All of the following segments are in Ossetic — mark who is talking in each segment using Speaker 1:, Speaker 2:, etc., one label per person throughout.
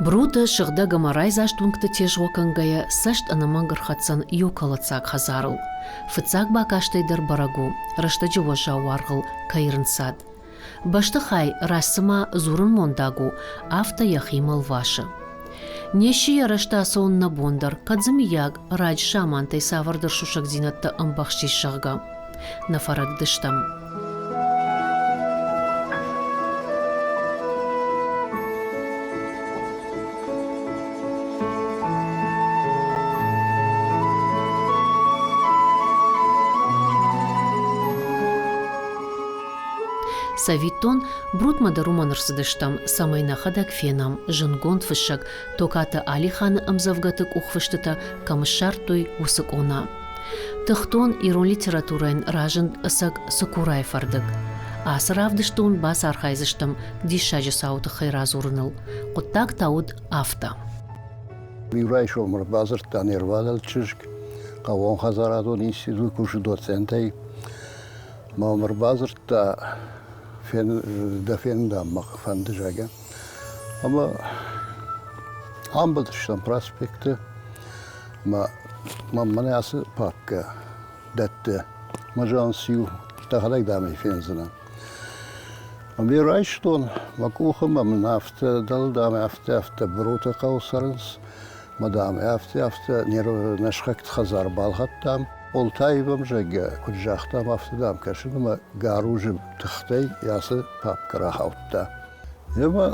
Speaker 1: Бруты сыгъдӕг ӕмӕ райдзаст уынгты тезгъо кӕнгӕйӕ цӕст ӕнӕмӕнг ӕрхӕцдзӕн иу кӕлӕддзаг хӕдзарыл. Фыццаг бакастӕй дӕр бӕрӕг у, рӕстӕджы уӕззау уаргъыл кӕй рынцад. Бӕстыхай раст цыма дзурынмондаг у, афтӕ йӕхимӕ лвасы. Не сси йӕ рӕзты ацӕуын нӕ бон дӕр, кӕд дзы мыййаг раджы замантӕй цавӕрдӕр сусӕгдзинӕдтӕ ӕмбӕхстис, зӕгъгӕ. Нӕ фӕрӕдыдыстӕм. Цӕвиттон, Брутмӕ дӕр уымӕн ӕрцыдыстӕм, цӕмӕй нӕхӕдӕг фенӕм, зындгонд фыссӕг Токаты Алиханы ӕмдзӕвгӕты къухфыстытӕ кӕм ссардтой, уыцы къона. Тыхтон ирон литературӕйӕн разынд ӕцӕг цыкурайы фӕрдыг. Ацы равдыстон бацархайдзыстӕм диссаджы цауы тыххӕй радзурыныл. Хъуыддаг та уыд афтӕ.
Speaker 2: Иу райсом ӕрбадзырдта не рвадӕл чызг, хъӕууонхӕдзарадон институты кусы доцентӕй. Мӕм ӕрбадзырдта, дӕ фенын, дам, мӕ фӕнды, зӕгъгӕ. Ӕмӕ амбӕлдыстӕм проспекты ӕмӕ мӕм мӕнӕ ацы папкӕ дӕтты. Мӕ зӕгъын, циу, дӕхӕдӕг, дам, ӕй фендзынӕ. Ӕмӕ йӕ райстон мӕ къухы, мӕ мын афтӕ дӕл, дам, афтӕ, афтӕ Бруты хъӕуы цӕрынц, мӕ, дам, афтӕ, афтӕ не схӕгты хӕдзар балхӕдтам. Пъолтӕ ивӕм, зӕгъгӕ, куыд загътам, афтӕ дӕм кӕсын ӕмӕ гарузы тыхтӕй ацы папкӕ рахаудта. Ӕмӕ,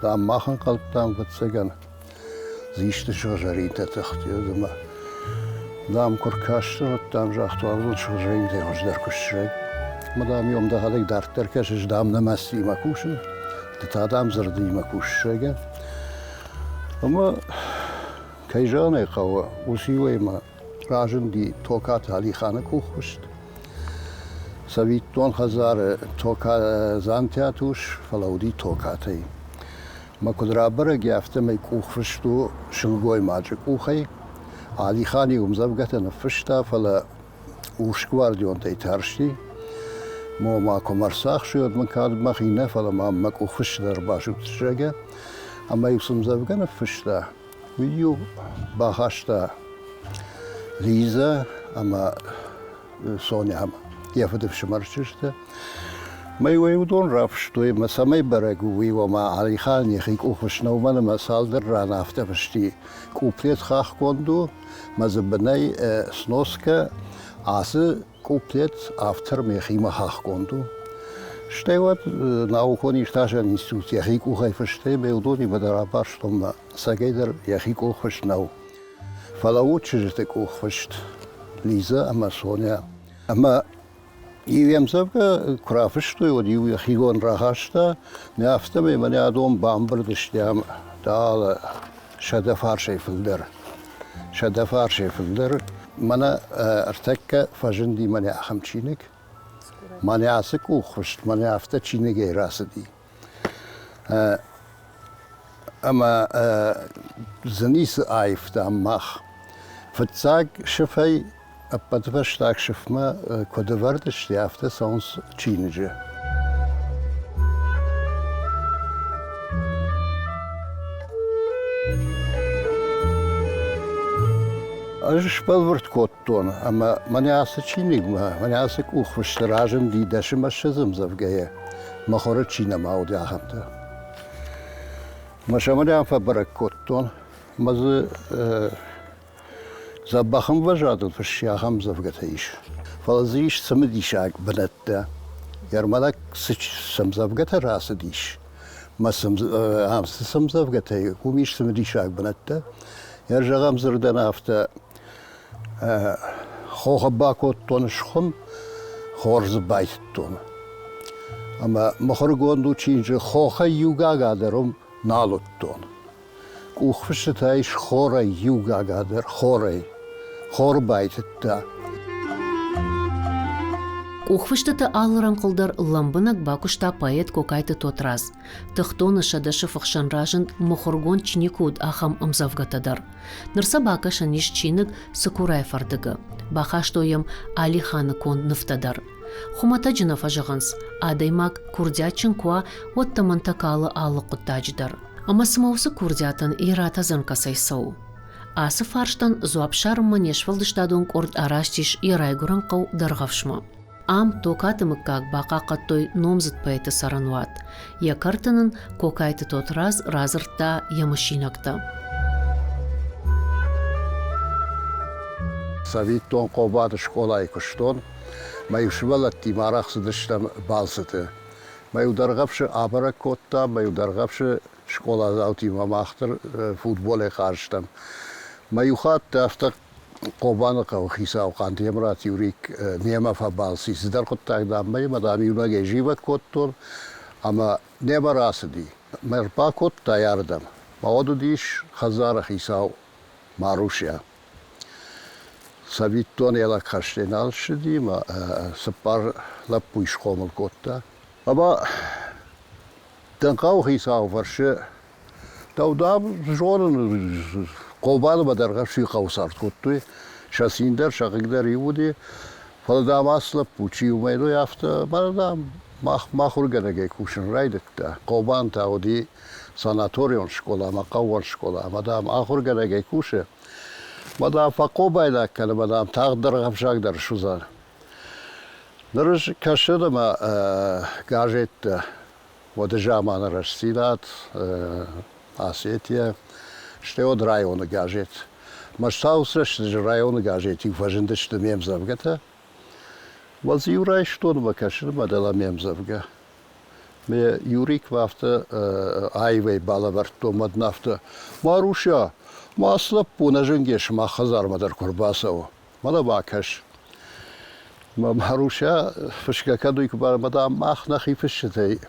Speaker 2: дам, мах ӕнхъӕлдтам, ӕвӕццӕгӕн, дзисты сыгъзӕринтӕ тыхт ӕмӕ, дам, куы ркастӕн, уӕд, дам, загътон, уыдон сыгъзӕринтӕй хуыздӕр куы ссай. Ӕмӕ, дам, иом дӕхӕдӕг дарддӕр кӕсыс, дам, нымӕцтимӕ кусын, ды та, дам, дзырдимӕ кусыс, зӕгъгӕ. Ӕмӕ, кӕй зӕгъын ӕй хъӕуы, уыцы иуӕй-ма разынди Токаты Алиханы къухфыст. Цӕвиттон хӕдзары Тока Дзантиаты ус, фӕлӕ уыди Токатӕй. Мӕ куыд рабӕрӕг, афтӕмӕй къухфыст у сылгоймаджы къухӕй. Алихан-иу ӕмдзӕвгӕтӕ ныффыста, фӕлӕ урсгвардионтӕй тарсти. Мо ма куы мӕ рцахсой, уӕд мын кӕд мӕхи нӕ, фӕлӕ ма мӕ къухфыст дӕр басудздзӕн, зӕгъгӕ. Ӕмӕ-иу цы ӕмдзӕвгӕ ныффыста, Уый-иу бахаста Лизӕ ӕмӕ Сонямӕ, йӕ фыдыфсымӕр чызджытӕ. Мӕ-иу ӕй уыдон рафыстой, ӕмӕ цӕмӕй бӕрӕг у, уый ома Алихан йӕхи къухфыст нӕу, уымӕн ӕмӕ цалдӕр ран афтӕ фысти: Къуплет хахгонд у, мӕ дзы бынӕй сноскӕ ацы Куплет автор мӕхимӕ хахгонд у. Стӕй уӕд наукон иртасӕн институт йӕхи къухӕй фыстӕй мӕ уыдонимӕ дӕр абарстон мӕ цӕгӕйдӕр йӕхи къухфыст нӕу. Фӕлӕ у чызджыты къухфыст Лизӕ ӕмӕ Соня. Ӕмӕ иу ӕмдзӕвгӕ куы рафыстой, уӕд-иу йӕхион рахаста, нӕ афтӕмӕй мӕнӕ адон бамбырд стӕм дӕлӕ 100 фарсӕй фылдӕр. 100 фарсӕй фылдӕр. Мӕнӕ ӕртӕккӕ фӕзынди мӕнӕ ахӕм чиныг. Мӕнӕ ацы къухфыст, мӕнӕ афтӕ чиныгӕй рацыди. Ӕмӕ дзы ницы аивтам мах. Фыццаг сыфӕй ӕппӕтфӕстаг сыфмӕ куыд ӕвӕрд сты, афтӕ цӕуынц чиныджы. Ӕз сбӕлвырд кодтон, ӕмӕ мӕнӕ ацы чиныгмӕ, мӕнӕ ацы къухфысты разынди дӕсымӕ ссӕдз ӕмдзӕвгӕйы, мыхуыры чи нӕма уыди, ахӕмтӕ. Мӕ сӕ мӕнӕ фӕбӕрӕг кодтон, ӕмӕ дзы Дзӕбӕх ӕмвӕзадыл фыссы ахӕм ӕмдзӕвгӕтӕ ис. Фӕлӕ дзы ис цымыдисаг бынӕттӕ. Ермолак цы ӕмдзӕвгӕтӕ рацыдис, мӕ цы ӕмдзӕвгӕтӕй, уым ис цымыдисаг бынӕттӕ. Йӕ зӕгъӕм дзырдӕн афтӕ хохы бакодтон схуым, хорз дзы байтыдтон. Ӕмӕ мыхуыргонд у чиныджы хохӕй иу гага дӕр уым нал уыдтон. Къухфыстытӕ ис хорӕй иу гага дӕр, хорӕй. Хор байтыдта.
Speaker 1: Къухфыстыты алы рӕнхъыл дӕр лӕмбынӕг бакуыста поэт Кокайты Тотрадз. Тыхтоны 100 сыфы хсӕн разынд, мыхуыргонд чи никуы уыд, ахӕм ӕмдзӕвгӕтӕ дӕр. Ныр сӕ бакӕсӕн ис чиныг Цыкурайы фӕрдыг-ы. Бахастой йӕм Алиханы конд нывтӕ дӕр. Хуымӕтӕджы нӕ фӕзӕгъынц, адӕймаг курдиатджын куы уа, уӕд тӕмӕнтӕ калы алы хъуыддаджы дӕр. Ӕмӕ цымӕ уыцы курдиатӕн йӕ ратӕдзӕн кӕцӕй цӕуы? Ацы фарстӕн дзуапп ссарынмӕ не сфӕлдыстадон къорд араст ис йӕ райгуырӕн хъӕу Дӕргъӕвсмӕ. Ам Токаты мыггаг бахъахъхъӕдтой номдзыд поэты цӕрӕнуат. Йӕ кӕрты нын Кокайты Тотрадз радзырдта йӕ мысинӕгтӕ.
Speaker 2: Цӕвиттон, Хъобаты скъолайы куыстон. Мӕ-иу сывӕллӕттимӕ арӕх цыдыстӕм балцыты. Мӕ-иу Дӕргъӕвсы абӕрӕг кодта, мӕ-иу Дӕргъӕвсы скъоладзаутимӕ мах дӕр футболӕй хъазтам. Мӕ иу хатт афтӕ Хъобаны хъӕуы хицау Хъантемыраты Юрик немӕ фӕбалц и, цыдӕр хъуыддаг, дам, мӕ, дам, иунӕгӕй зивӕг кодтон ӕмӕ немӕ рацыди. Мӕ ӕрбакодта ардӕм. Мӕ уӕд уыдис хӕдзары хицау Маруся. Цӕвиттон, йӕ лӕг хӕстӕй нал ссыди ӕмӕ цыппар лӕппуйы схъомыл кодта. Ӕмӕ дын хъӕуыхицау фӕрсы, дӕу, дам, зонын, Хъобанмӕ Дӕргъӕвсы хъӕуы цард кодтой, сӕ цин дӕр, сӕ хъыг дӕр иу уыди, фӕлӕ, дам, ацы лӕппу чи у, мӕнӕй афтӕ, мӕнӕ, дам, мах махуыргӕнӕгӕй кусын райдыдта. Хъобан та уыди санаторион скъола ӕмӕ хъӕууон скъола, ӕмӕ, дам, ахуыргӕнӕгӕй кусы, мӕ, дам, фӕхъобайнаг кӕны, мӕ, дам, тагъд дӕргъӕвсаг дӕр суыдзӕн. Ныр ӕз кӕсын ӕмӕ газеттӕ уӕды заманы Рӕстдзинад, Осетия, стӕй уӕд районы газет. Мӕстауы рӕстӕджы районы газет-иу фӕзындысты ме мдзӕвгӕтӕ. Уӕд дзы-иу райстон ӕмӕ кӕсын ӕмӕ дӕлӕ ме мдзӕвгӕ. Ме Юрик афтӕ аивӕй балӕвӕрдтон мӕ дын афтӕ, Маруся, ма ацы лӕппу нӕ зынгӕ сымах хӕдзармӕ дӕр куы ӕрбацӕуы. Мӕнӕ бакӕс. Мӕ Маруся фысгӕ кӕд уый куы бары, мӕ дам, мах нӕхи фысджытӕй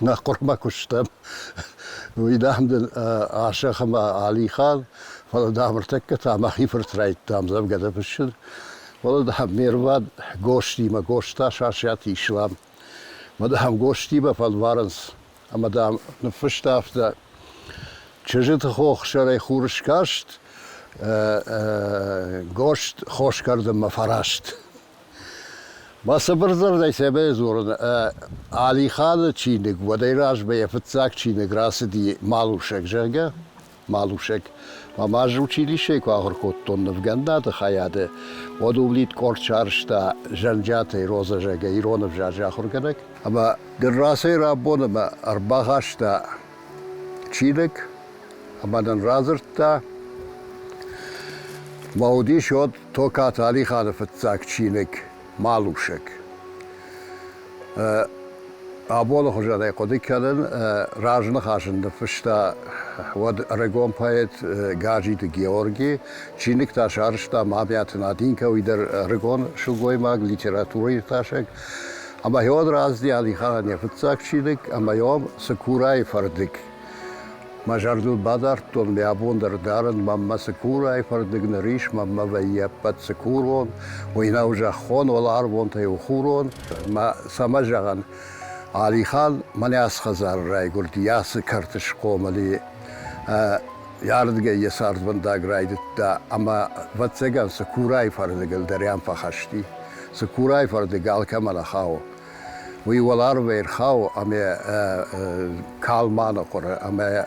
Speaker 2: нӕ хъуырмӕ куыстам. Уый, дам, дын Асӕх ӕмӕ Алихан, фӕлӕ, дам, ӕртӕккӕ та мӕхи фырт райдыдтам дзӕвгӕтӕ фыссын. Фӕлӕ, дам, ме рвад Гостимӕ, Госта Сасиаты Ислам. Мӕ, дам, Гостимӕ фӕлварынц. Ӕмӕ, дам, ныффыста афтӕ: Чызджыты хохсӕрӕй хур скаст, Гост хос кӕрдынмӕ фӕраст. Мӕ цыбырдзырдӕй цӕмӕй дзурын, Алиханы чиныг уӕдӕй размӕ йӕ фыццаг чиныг рацыди Малусӕг, зӕгъгӕ, Малусӕг. Мӕ ӕз училищейы куы ахуыр кодтон нывгӕндады хайады, уӕд Улит къорд сарӕзта Зӕнджиатӕй Розӕ, зӕгъгӕ, ирон ӕвзаджы ахуыргӕнӕг. Ӕмӕ дын рацӕй-рабон ӕмӕ ӕрбахаста чиныг ӕмӕ нын радзырдта, мӕ уыдис уӕд Токаты Алиханы фыццаг чиныг «Малусӕг». Абоны хуызӕнӕй хъуыды кӕнын, разныхас ын ныффыста уӕд ӕрыгон поэт Гаджиты Георги. Чиныг та сарӕзта Мамиаты Надинкӕ, уый дӕр ӕрыгон сылгоймаг, литературӕиртасӕг. Ӕмӕ йод разди Алиханӕн йӕ фыццаг чиныг, ӕмӕ йом Цыкурайы фӕрдыг. Мӕ зӕрдыл бадардтон, мӕ абон дӕр дарын, мӕнмӕ Цыкурайы фӕрдыг ныр ис, мӕнмӕ вӕййы ӕппӕт цыкурон, уый нӕу зӕххон, уӕларвонтӕй у хурон. Мӕ цӕмӕ зӕгъӕн, Алихан мӕнӕ ацы хӕдзары райгуырди, ацы кӕрты схъомыл и, ардыгӕй йӕ цардвӕндаг райдыдта ӕмӕ, ӕвӕццӕгӕн, Цыкурайы фӕрдыгыл дӕр ӕм фӕхӕсти. Цыкурайы фӕрдыг алкӕмӕ нӕ хауы. Уый уӕларвӕй ӕрхауы ӕмӕ калманы хъуыры ӕмӕ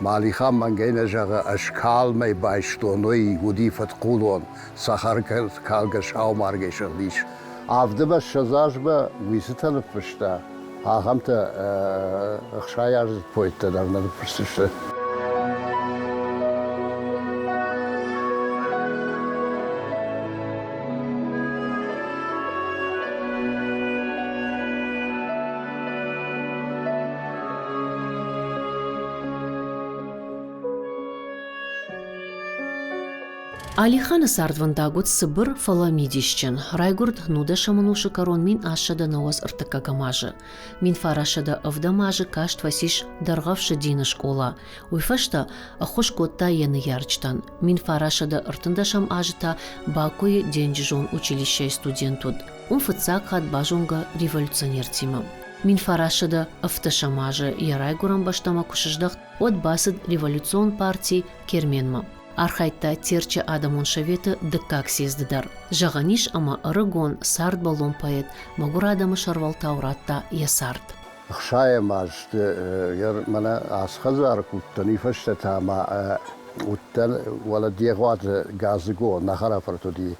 Speaker 2: Малихан мӕнгӕй нӕ зӕгъы, ӕз калмӕй байстон, уый уыди фыдхъулон, цӕхӕркалгӕ саумаргӕй сыгъдис. Авдмӕ 20 азмӕ уый цытӕ ныффыста, ахӕмтӕ 60 аздзыд поэттӕ дӕр нӕ ныффысдзысты.
Speaker 1: Алиханы цардвӕндаг уыд цыбыр, фӕлӕ мидисджын. Райгуырд нудӕсӕм ӕнусы кӕрон 1893 азы. 1907 азы каст фӕцис Дӕргъӕвсы дины скъола. Уый фӕстӕ ӕххуыс кодта йӕ ныййарджытӕн. 1913 азы та Бакуйы денджызон училищӕйы студент уыд. Уым фыццаг хатт базонгӕ революционертимӕ. 1917 азы йӕ райгуырӕн бӕстӕмӕ куы сыздӕхт, уӕд бацыд революцион парти Керменмӕ. Архайдта Терчы адӕмон советы дыккаг съезды дӕр. Зӕгъӕн ис, ӕмӕ ӕрыгон, цардбӕллон поэт мӕгуыр адӕмы сӕрвӕлтау радта йӕ цард.
Speaker 2: Ӕхсайӕм азты мӕнӕ ацы хӕдзары куы уыдтӕн, уый фӕстӕ та ма уыдтӕн уӕлӕ Дегъуаты Гадзыго, нӕ хӕрӕфырт уыди.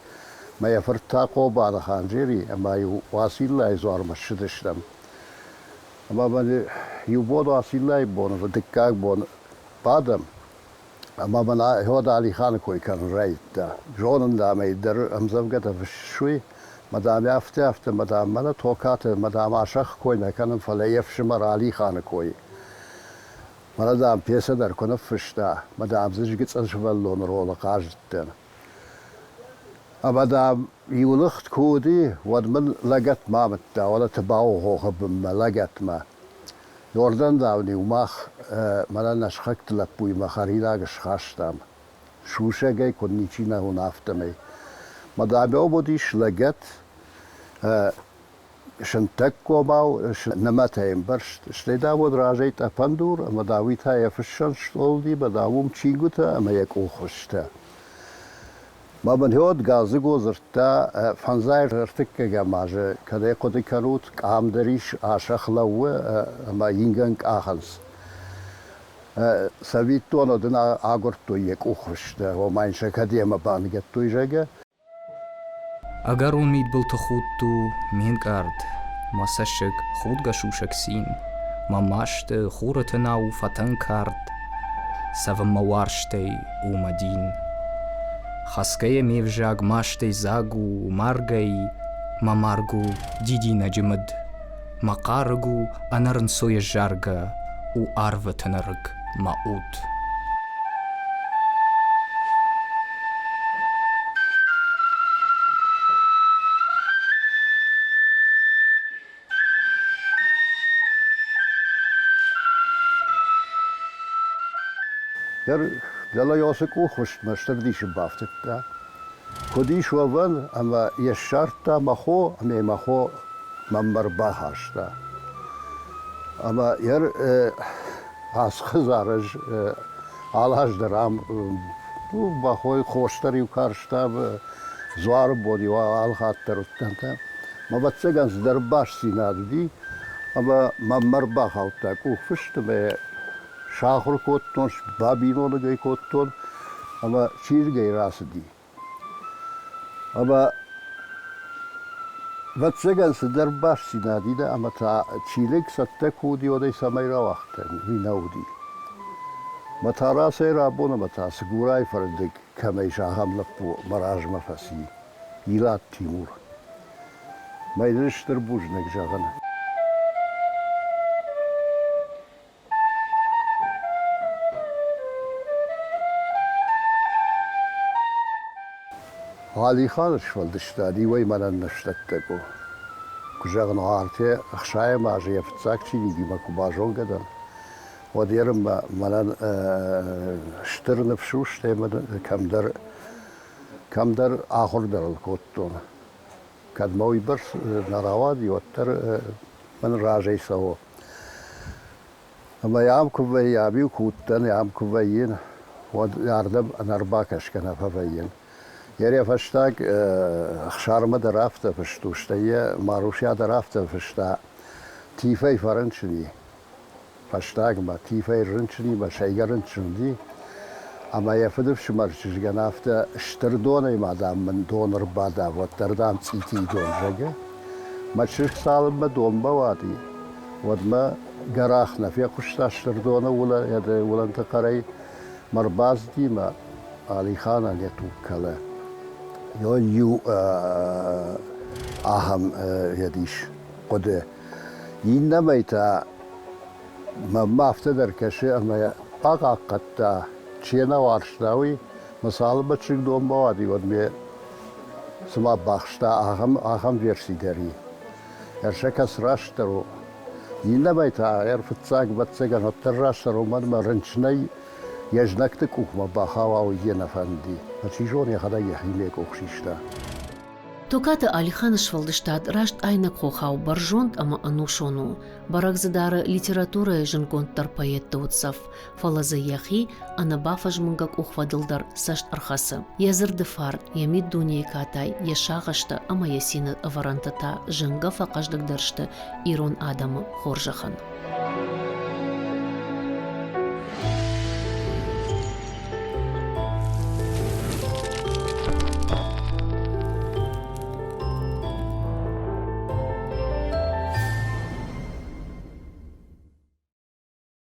Speaker 2: Мӕ йӕ фырт та Хъобаны Ханджери ӕмӕ-иу Уациллайы дзуармӕ ссыдыстӕм. Ӕмӕ мӕ иу бон Уациллайы бон, дыккаг бон бадӕм, ӕмӕ мын уӕд Алиханы кой кӕнын райдыдта. Зонын, дам ӕй дӕр ӕмдзӕвгӕтӕ фыссы, мӕ дам афтӕ, афтӕ, мӕ дам мӕнӕ Токаты, мӕ дам Асӕхы кой нӕ кӕнын, фӕлӕ йе фсымӕр Алиханы кой. Мӕнӕ дам пьесӕ дӕр куы ныффыста, мӕ дам дзы гыццыл сывӕллоны ролы хъазыдтӕн. Ӕмӕ дам иу лыгъд куы уыди, уӕд мын лӕгӕтмӕ амыдта, уӕлӕ Тыбауы хохы бынмӕ лӕгӕтмӕ. Иордан-иу мах мӕнӕ нӕ сыхӕгты лӕппуимӕ хӕринаг схастам, сусӕгӕй куыд ничи нӕ уыны, афтӕмӕй. Мадамӕ уыдис лӕгӕт, сынтӕггомау нымӕтӕй ӕмбӕрзт, стӕй дам уыд разӕй тъӕпӕн дур ӕмӕ дам уый та йӕ фыссӕн стъол уыди, ӕмӕ дам уым чингуытӕ ӕмӕ йӕ къухфыстытӕ. Ма мын уӕд Гадзыго дзырдта, фӕндзай ӕртыккӕгӕм азы, кӕд ӕй хъуыды кӕнут, къам дӕр ис, Асӕх лӕууы ӕмӕ ингӕн къахынц. Цӕвиттон, уӕд ын агуырдтой йӕ къухфыстӕ, ома йын сӕ кӕд йемӕ баныгӕдтой, зӕгъгӕ.
Speaker 3: Ӕгӕрон мидбылты худт у ме нкъард, мӕ цӕссыг худгӕ сусӕг цин, мӕ масты хуры тынау фӕтӕн кард, цӕвын мӕ уарзтӕй у мӕ дин. Хӕцгӕйӕ ме взаг мастӕй дзаг у маргӕй, мӕ марг у дидинӕджы мыд, мӕ хъарӕг у ӕнӕрынцойӕ заргӕ, у арвы тыны рыг мӕ уд.
Speaker 2: Дӕлӕ Йосы къухфыстмӕ стыр дисы бафтыдта. Куыд ис уӕвӕн, ӕмӕ йӕ ссардта мӕ хо, ӕмӕ йӕ мӕ хо мӕнмӕ ӕрбахаста. Ӕмӕ йӕ ацы хӕдзар ӕз алы аз дӕр ам бахой хос дӕр-иу карстам, дзуары бон-иу алы хатт дӕр уыдтӕн. Мӕ ӕвӕццӕгӕн цыдӕр бастдзинад уыди, ӕмӕ мӕнмӕ ӕрбахаудта къухфыст ӕмӕ сахуыр кодтон, бабиноныг ӕй кодтон ӕмӕ чиныгӕй рацыди. Ӕмӕ ӕвӕццӕгӕн цыдӕр бастдзинад и ӕмӕ та чиныг цӕттӕ куы уыди, уӕд ӕй цӕмӕй рауагътаин, уый нӕ уыди. Мӕ та рацӕй рабон ӕмӕ та Цыгурайы фӕрдыг кӕмӕй ис, ахӕм лӕппу мӕ размӕ фӕци. Илат Тимур. Мӕ йын стыр бузныг зӕгъын. Алиханы сфӕлдыстад иуӕй мӕнӕн ныфсдӕттӕг у. Куы зӕгъын, ӕртӕ ӕхсайӕм азы йӕ фыццаг чиныгимӕ куы базонгӕ дӕн, уӕд ерынмӕ мӕнӕн стыр ныфс у, стӕй мын кӕмдӕр, кӕмдӕр ахуыр дӕр ыл кодтон. Кӕд мӕ уыйбӕрц нӕ рауади, уӕддӕр мӕн разӕй цӕуы. Ӕмӕ ам куы вӕййы, ам-иу куы уыдтӕн, ам куы вӕййын, уӕд ардӕм ӕнӕрбакӕсгӕ нӕ фӕвӕййын. Йӕ фӕстаг Ӕхсармӕ дӕр афтӕ фыст у, стӕй йӕ Маруся дӕр афтӕ фыста, тифӕй фӕрынчын и. Фӕстагмӕ тифӕй рынчынимӕ сӕйгӕ рынчын уыди, ӕмӕ йӕ фыдыфсымӕр чызгӕн афтӕ стыр донӕй ма, дам, мын дон ӕрбадав, уӕддӕр, дам, цъитийы дон, зӕгъы. Мӕ чызг цалынмӕ донмӕ уади, уӕдмӕ гӕрах нӕ фехъуыста стыр доны уылӕнты хъӕрӕй, мӕ ӕрбацыди мӕ Алиханӕн йӕ туг кӕлы. Иу ахӕм йӕ ис хъуыды. Иннӕмӕй та мӕнмӕ афтӕ дӕр кӕсы, ӕмӕ бахъахъхъӕдта, чи нӕ уарзта, уый. Мӕ цалынмӕ чызг донмӕ уади, уӕд ме цыма бахста, ахӕм, ахӕм верси дӕр и. Ӕрсӕкӕс растдӕр у. Иннӕмӕй та ӕрфыццаг, ӕвӕццӕгӕн, уӕддӕр растдӕр уымӕн ӕмӕ рынчынӕй йе знӕгты къухмӕ бахауа, уый йӕ нӕ фӕнди. Чи зоны, йӕхӕдӕг йӕхи ме къух систа.
Speaker 1: Токаты Алиханы сфӕлдыстад раст айнӕг хохау бӕрзонд ӕмӕ ӕнусон у. Бӕрӕг дзы дары литературӕйы зындгонддӕр поэтты уддзӕф, фӕлӕ дзы йӕхи ӕнӕбафӕзмынгӕ къухвӕдыл дӕр цӕст ӕрхӕцы. Йӕ дзырды фарн, йӕ миддунейы катай, йӕ сагъӕстӕ ӕмӕ йӕ цины ӕвӕрӕнтӕ та зынгӕ фӕхъӕздыгдӕр сты ирон адӕмы хорзӕхӕн.